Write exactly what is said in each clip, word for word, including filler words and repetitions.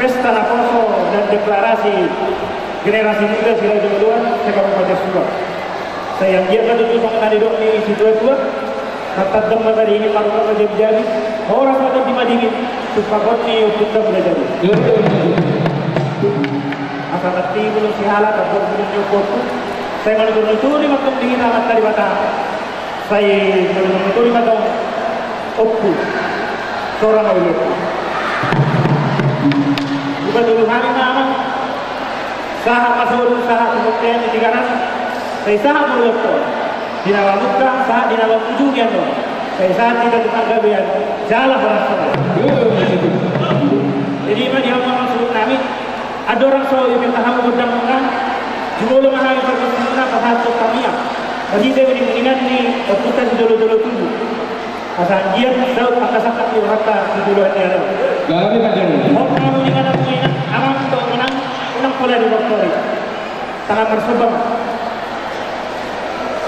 Pesta naposo dan deklarasi generasi muda Silahi Joloan se-Kabupaten Subang. Sai anggiat ma tutu songon na nidok ni situatua, martandang ma taringot, marungut ma jamijami, horas ma tondi madingin, sumpagon ni ompunta Mula Jadi. Asa mati bulung sihala, tambok bulung ni ompu. Sai manuturi-nuturi ma tong di hita Amanta Debata. Sai manuturi-nuturi ma tong, ompu. Sora ma uli. Dipatolu hami ma, amang. Sahat ma solu, sahat tu bontean ni tigaras. Sai sahat ma uli, ompu. Di na mamungka, sahat di na mangujungi annon. Sai sahat hita tu panggabean. Jala horas. Jadi ma di hamu, amang, suhut nami. Andorang so ipe hamu gondang muna, jumolo ma hami pargonsi muna pasahathon tangiang marhite uninguningan ni ompunta sijolojolo tubu. Asa anggiat saut angka sangkap ni rohanta tu joloan ni ari on. Gabe ma jolo. Hot ma uningan, uningan, amang, tu unang, unang pola di mortori. Tangan marsomba ma.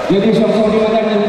Jadi songon i ma tadi.